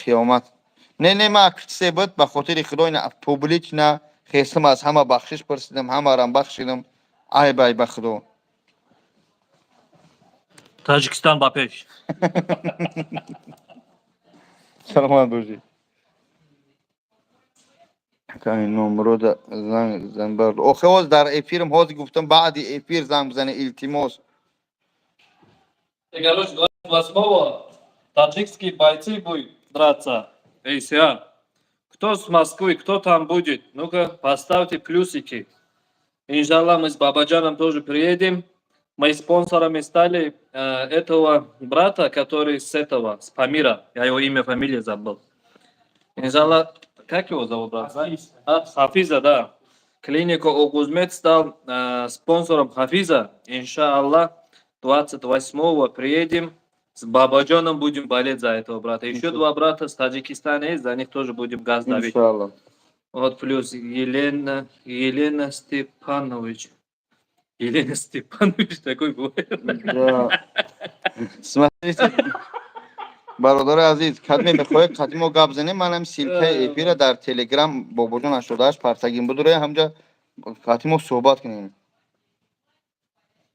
Speaker 1: қиёмат. Не, не, ма чизе буд, ба хотири Худо, ина публично хестам, аз ҳама бахшиш пурсидам, ҳамарам бахшидам. Айб, ай, ба Худо.
Speaker 2: Таҷикистон ба пеш!
Speaker 1: Саломат бошӣ. Номрода занг зан. Охе, ҳоз дар эфирм, ҳозир гуфтам, баъди эфир занг бизане, илтимос.
Speaker 2: Короче, 28-го таджикские бойцы будут драться. ACA. Кто с Москвы, кто там будет? Ну-ка, поставьте плюсики. Иншаллах, мы с Бабаджаном тоже приедем. Мы спонсорами стали этого брата, который с этого, с Памира. Я его имя, фамилия забыл. Иншаллах, как его зовут, брат? А, Хафиза, да. Клиника Огузмед стал спонсором Хафиза. Иншаллах, 28-го приедем. С Бабаджаном будем болеть за этого брата. Еще два брата с Таджикистана есть, за них тоже будем газ давить.
Speaker 1: Иншаллах.
Speaker 2: Вот плюс Елена, Елена Степанович. Елена Степанович такой бывает.
Speaker 1: Да. Смотрите, бародари азиз, кадме мехоҳед қадимо гап занем, манам ссылка и эфира дар Телеграм Бобоҷон 88 партагим будуре, ҳамҷа қадимо суҳбат кунем.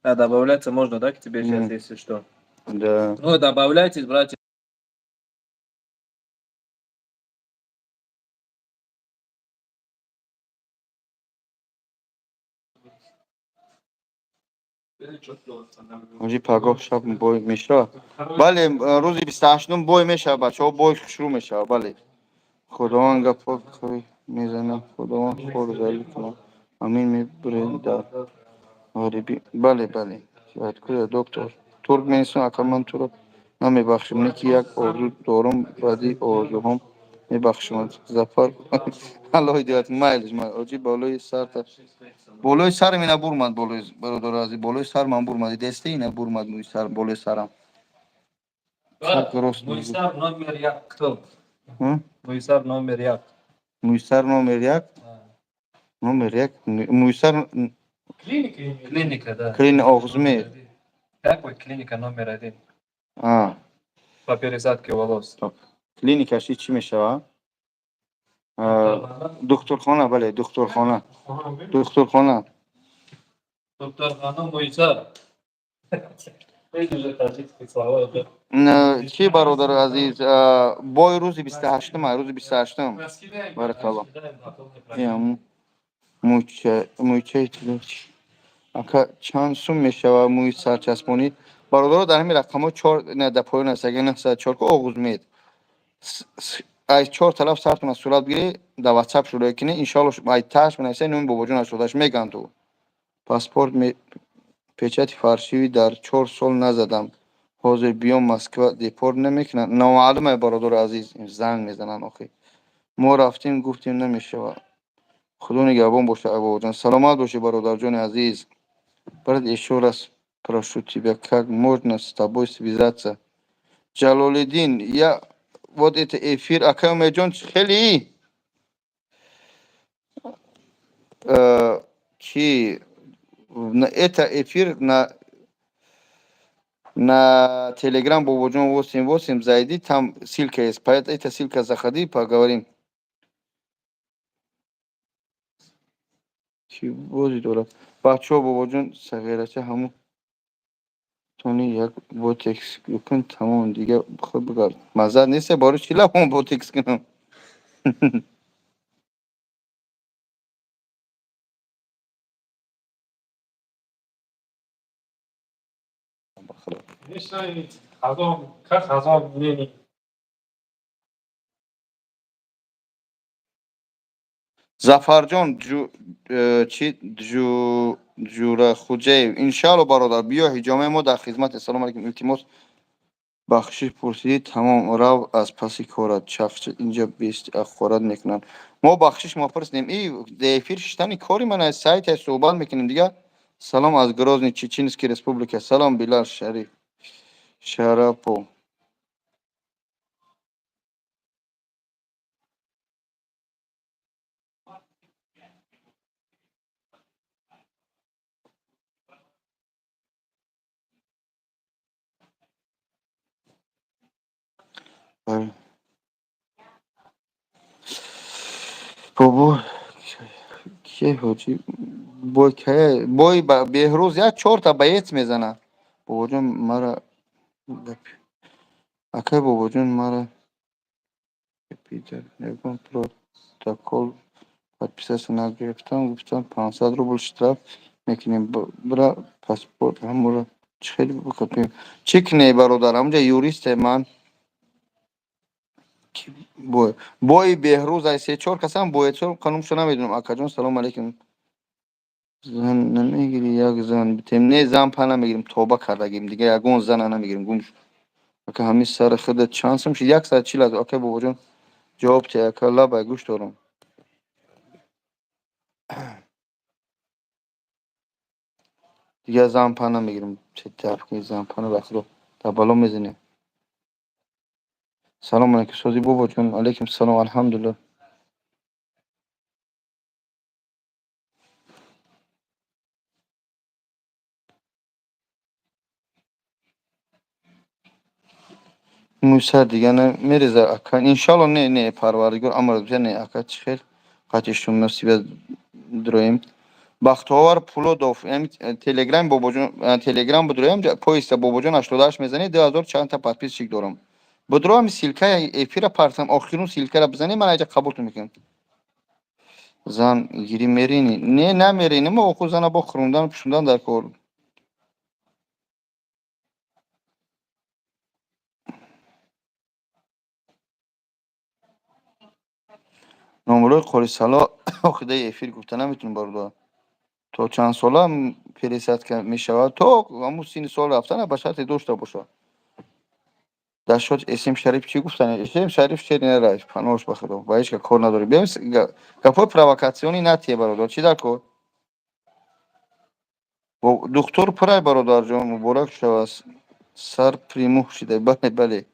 Speaker 2: А, добавляться можно, да, к тебе сейчас, если что?
Speaker 1: Да.
Speaker 2: Ну, добавляйтесь, братья.
Speaker 1: Ҳоҷи, пагоҳ шаб бой мешавад? Бале, рӯзи 28-ум бой мешавад, бачаҳо, бой шурӯъ мешавад, бале. Худованд гапҳо мезанад, Худованд хору залил кунад. Амин. Мебуред дар ғарибӣ? Бале, бале. Откуда, доктор? Туркменистон, ака, ман туро намебахшам, не ки як орзу дорам, баъди орзуҳом мебахшам. Зафар, Аллоҳ ҳидоят. Майлиш, оҷи, болои сарта, болои сарам ина бурмад, болои, бародари азиз, болои сар ман бурмад, десте ина бурмад, мӯи сар болои сарам. Так рост.
Speaker 2: Мӯйсар номер як кто? Мӯйсар номер як.
Speaker 1: Мӯйсар номер як? Номер як мӯйсар.
Speaker 2: Клиника? Клиника, да.
Speaker 1: Клиника Оғузмед.
Speaker 2: Какой клиника номер один? По пересадке волос.
Speaker 1: Клиникаш чӣ мешавад? Духтурхона, бале, духтурхона, духтурхона.
Speaker 2: Духтурхона Мӯйсар. Уже таджикские слова.
Speaker 1: Чӣ, бародари азиз, бой рӯзи 28-ум, рӯзи 28-ум. Баракалло. Мӯйчаи ака, чанд сум мешавад мӯи сарчаспонӣ? Бародаро, дар ҳамин рақамҳо чор дар поён аст, агар 904 ку Оғузмед, аз чор тараф сартона сурат бигирӣ, дар Ватсап шурӯъ кунӣ, иншоалло, ай тааш менависед, номи Бобоҷон 88 мегӯянд. Ту паспорт печати фаршивӣ дар 4 сол назадам, ҳозир биём Москва, депорт намекунанд? Номаълуме, бародари азиз, занг мезананд. Охи, мо рафтем, гуфтем, намешавад. Худо нигаҳбон боша, Абоҷон. Саломат бошӣ, бародарҷони азиз. Брат, ещё раз прошу тебя, как можно с тобой связаться? Ҷалолиддин, я вот это эфир, акай Умедҷон, хеле чи это эфир на Телеграм Бобоҷон 88, зайди, там ссылка есть. По этой ссылка заходи, поговорим. Чӣ бозӣ дорад? Бачаҳо, Бобоҷон сағирача ҳамун тони як ботекс кун, тамом, дига худ бигард. Мазза нест, бори чӣ лабон ботекс кунам?
Speaker 3: Конечно, ҳазор кас ҳазор мнений.
Speaker 1: Зафарҷон чи Ҷурахуҷаев, иншаалло, бародар, биё, ҳиҷомаи мо дар хизмате. Салом алейкум, илтимос, бахшиш пурсидӣ, тамом, рав аз паси корат, чахча инҷа бест ахорат мекунанд. Мо бахшиш мопурсидем, и эфир шиштани кори ман аз сайте суҳбат мекунем дига. Салом аз Грозный, Чеченский республика. Салом, Билал Шариф Шарапов. Бале. Бобо ке ҳоҷӣ бой кая бой Беҳрӯз як чорта боец мезана. Бобоҷон мара, акай Бобоҷон мара ягон протокол подписаться нагирифтам, гуфтам 500 рубл штраф мекунем, бира паспорт ҳамуро чӣ хеле бикопем. Чӣ куней, бародар, ҳамунҷа юристе ман. Бои Беҳрӯз ай се чор касам боецо қанумшо намедонам. Акаҷон, салому алейкум. Зан намегирӣ, як зан битем? Не, зан па намегирем, тоба кардагим, дига ягон зана намегирем, гум шуд. Ака, ҳамин сари худат чанд сум шуд? 140 ҳазор. Акай Бобоҷон, ҷавоб те, ака, лабай, гӯш дорам. Дига зан па намегирем, зан пана ба худо дар бало мезанем. Салому алейкум, сози бобоҷон, алейкум салом, алҳамдулиллоҳ. Мӯи сар дига мереза, ака? Иншалло, не, не, парвардигор амр биза, не, ака, чӣ хел қатъи шумо себя дроем. Бахтовар Пулодов, телеграм Бобоҷон, телеграм будроем, поиста Бобоҷон 88 мезанед, 2000 чандта подписчик дорам. Будроам, ссылкаи эфира партам, охирун ссылкара бизанед, ман айҷа қабултон мекунам. Зан гирӣ мерини? Не, намерини, мо оху зана бо хӯрондан пӯшондан дар кор. Номрои Қорисало охидаи эфир гуфта наметунем, бародар. То чанд сола пересадка мешавад? То ҳамун синни сол рафтана, ба шарте дошта бошад. Дар шод Эсем Шариф чӣ гуфтан? Эсем Шариф шери нарафт, паноҳш ба худо, ба ҳеҷ ка кор надорем. Биём, гапҳои провокатсионӣ натие, бародар, чӣ дар кор? Духтур пурай, бародарҷон, муборак шавад, сар примух шида, бале, бале.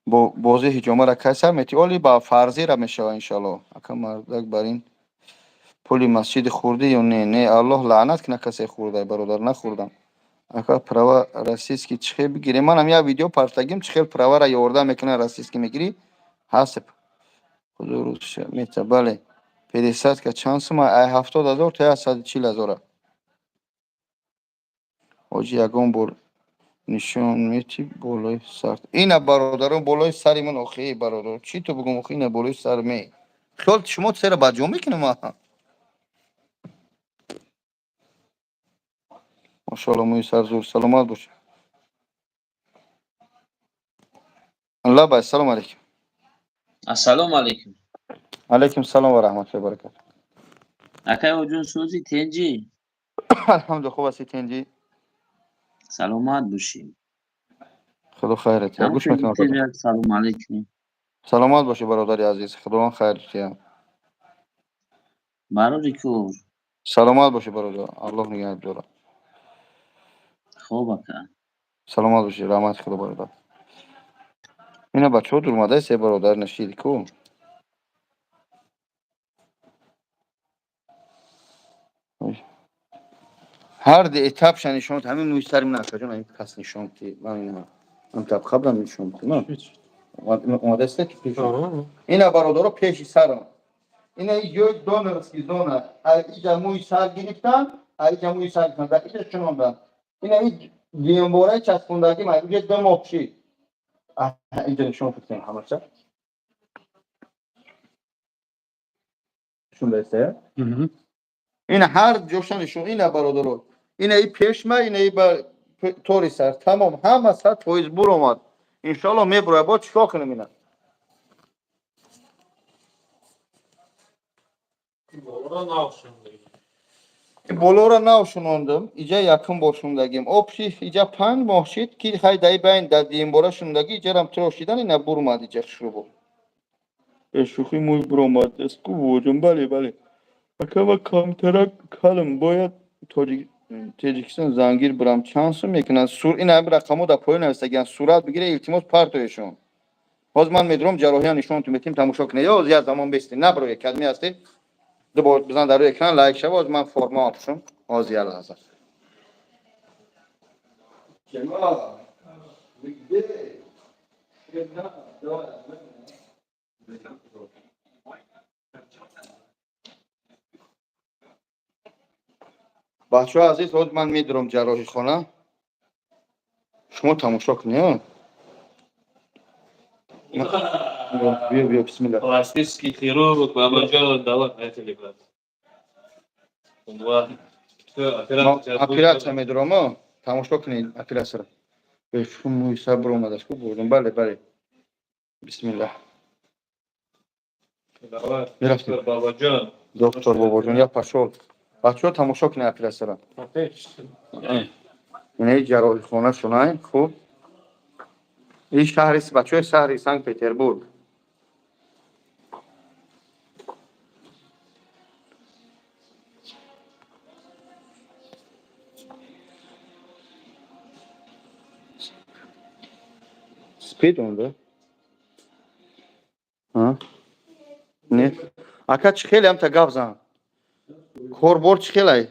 Speaker 1: Бозии ҳиҷомара кай сар метӣ? Оли ба фарзира мешавад, иншаллоҳ. Ака, мардак бар ин пули масҷиди хурдӣ ё не? Не, Аллоҳ лаънат кунад касе хӯрда, бародар, нахӯрдам. Ака, права российский чӣ хел бигирем? Манам як видео партагим, чӣ хел правара ёрдам мекунад, российский мегирӣ, ҳаст. Мета, бале. Пересадка чанд сума? Ай 70 000 то 140 000. Ҳоҷи, ягон бор нишон метӣ болои сар? Ина, бародарон, болои сари ман, охи, бародар, чӣ ту бугум, охи, ина болои сар ме. Хиёл шумо сера баҷо мекунам. Машоалло, мӯи сар зур, саломат бош. Лабай, салому алейкум.
Speaker 4: Ассалому алейкум.
Speaker 1: Алейкум салом ва раҳматуллоҳи ва баракатуҳ.
Speaker 4: Акай Оҷон, сӯзи, тенҷӣ?
Speaker 1: Алҳамдулиллоҳ, хуб ҳастӣ, тенҷӣ?
Speaker 4: Саломат бошӣ.
Speaker 1: Худо хайрат. Гӯш мекунам.
Speaker 4: Салому алейкум.
Speaker 1: Саломат бошӣ, бародари азиз, Худованд хайр диҳад.
Speaker 4: Барори кор.
Speaker 1: Саломат бошӣ, бародар, Аллоҳ нигаҳат дорад.
Speaker 4: Хоб, ака.
Speaker 1: Саломат бошӣ, раҳмати Худо, бародар. Ина бачаҳо дурмадаи се бародар нашиди ку. Ҳар ди этапша нишон, ҳамин мӯи сари ман, акаҷон, ҳамин кас нишон ки ман ина ҳам таб қаблан нишон ки омадаста ки пеш. Ина, бародаро, пеши сарам. Ина ҷои донорский зона. Иҷа мӯи сар гирифтан, иҷа мӯи сар гирифтан, дар иҷа чунондан. Ина и гиёнбораи часпондагӣ ман иҷа 2 моҳ шид. Иҷа нишон кунем ҳамаша. Шундаиста? Ина ҳар ҷоша нишон, ина, бародаро. Ина и пешма, ина и ба тори сар. Тамом, ҳама 100% буромад. Иншоалло мебурояд. Бояд чикор кунем ина?
Speaker 3: Болоро нав шундаги.
Speaker 1: Болоро нав шунондам. Иҷа якум бор шундагим. Общий иҷа 5 моҳ шид, ки хай даи байн дар дуюмбора шундаги, иҷарам тирошидан, ина бурмад, иҷа хушрӯ. Шӯхӣ, мӯй буромад. Ку воҷум, бале, бале. Акава камтарак калм бояд Тоҷикистон зангир бурам, чанд сум мекунанд? Сур ин ҳами рақамҳо дар поён навистагианд. Сурат бигире, илтимос, партоешон. Ҳозир ман медурам, ҷарроҳия нишонтон метим, тамошо кунед. Ё як замон бестед, наброед, кадми ҳастед? Ду бор бизан дар рӯи экран, лайк шава, ҳозир ман форма опушам. Ҳозир як лаҳза. Кемал, вы где? Давай. Бачаҳо азиз, ҳозир ман медурам ҷарроҳихона. Шумо тамошо кунед. Биё, биё, бисмилла.
Speaker 2: Пластический хирург, Бабаджон, давай, поехали, брат. Два. Всё, операция.
Speaker 1: Операция медурам, тамошо кунед операцияро. Мӯи сар буромадаш ку бурдум. Бале, бале. Бисмилла.
Speaker 2: Давай.
Speaker 1: Мерафтем.
Speaker 2: Доктор Бабаджон.
Speaker 1: Доктор Бобоҷон, я пошёл. Бачаҳо, тамошо кунед операцияро. Инаи ҷарроҳихона шунай, хуб. Ин шаҳри бачаҳои шаҳри Санкт Петербург. Спит он, да? А? Нет. Ака, чӣ хеле ҳамта гап зан. Корбор чӣ хелай?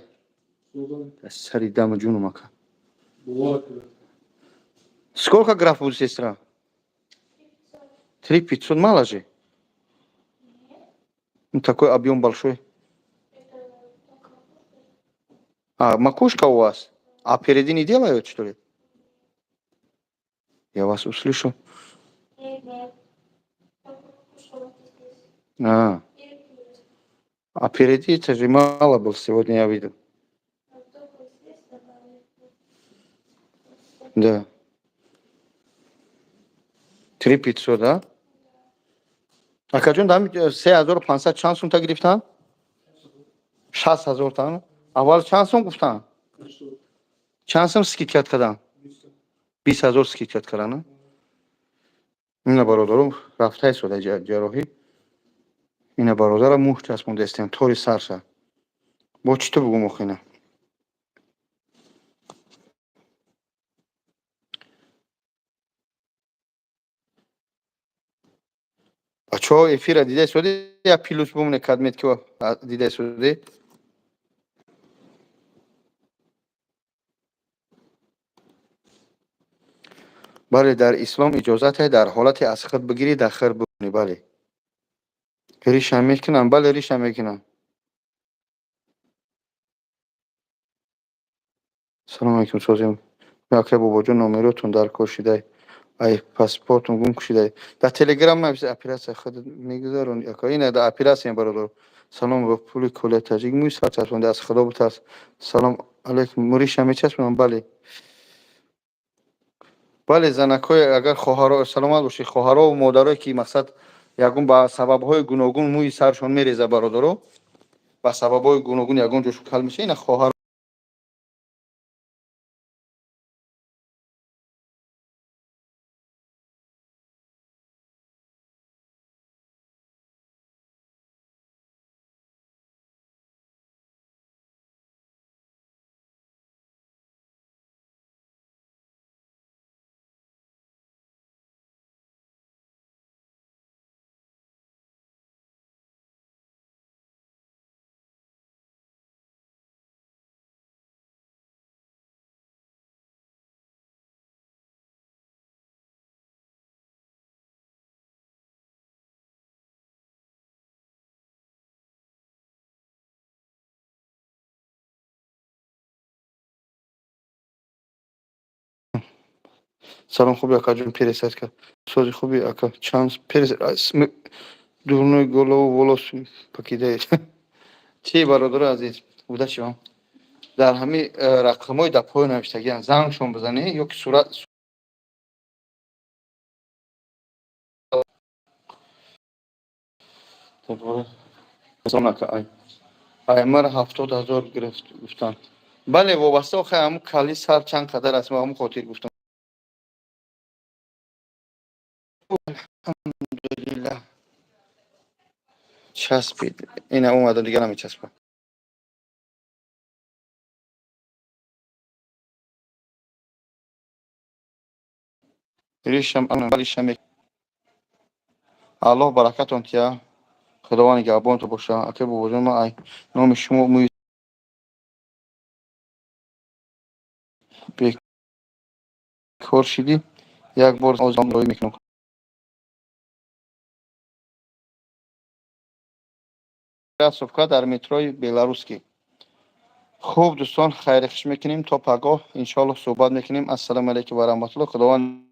Speaker 1: Сари даму ҷунум, ака. Сколько граф будет, сестра? 3500 мало же? Ну, такой объем большой. А, макушка у вас? А впереди не делают, что ли? Я вас услышал.
Speaker 5: Нет, нет. Только здесь.
Speaker 1: А, а впереди это же мало был сегодня, я видел.
Speaker 5: Вот только здесь добавили.
Speaker 1: Да. 3500, да? Акаҷон, дам 3500 чанд сумта гирифтан? 60 000 тан. Аввал чанд сум гуфтан? Чанд сум скидка кардан? 20 000 скидка кардан. Ина, бародарум, рафтаи сода ҷарроҳӣ. Ина, бародара, мӯҳ часпондастем тори сарша. Бо чӣ ту бугум охина? Бачаҳо, эфира дида истоди, я плюс бумне кадмет ки дида истоди. Бале, дар ислом иҷозате дар ҳолате аз худ бигирӣ, дар хир бикунӣ, бале. Риша мекунам, бале, риша мекунам. Салом алейкум, созем. Акай Бобоҷон, номеротон дар кор шидай. Ай паспортон гум шидай. Дар телеграм нависи, операция худ мегузаронӣ. Ака, ина дар операция, бародар. Салом, ба пули коля таҷик мӯи сар часпонда, аз Худо битарс. Салом алейкум, риша мечаспонам, бале. Бале, занакҳои, агар хоҳаро, саломат бошед, хоҳарову модарое ки мақсад ягон ба сабабҳои гуногун мӯи саршон мереза, бародаро, ба сабабҳои гуногун ягон ҷошу кал меша, ина хоҳар Салом, хуби, акаҷон, пересадка сози хуби, ака, чанд дурной голову волос покидает. Чи, бародари азиз, удачи вам. Дар ҳамин рақамҳои дар поён навиштагиан, зангшон бизанӣ ё ки сурат аймар 70 000 гирифт гуфтанд. Бале, вобаста охе ҳамун кали сар чанд қадар аст, ҳамун хотир гуфтам. Алҳамдулиллаҳ, часпид. Ина омада, дигар намечаспа. Ришам, ришам. Аллоҳ баракатон тия, Худованд нигаҳбонтон боша. Ака, бобоҷон, ман ай номи шумо мӯи бекор шидӣ, як бор роӣ мекунам. Красовка дар метрои Беларусский. Хуб, дӯстон, хайри хуш мекунем, то пагоҳ, иншоаллоҳ, суҳбат мекунем. Ассалому алайкум ва раҳматуллоҳ. Худованд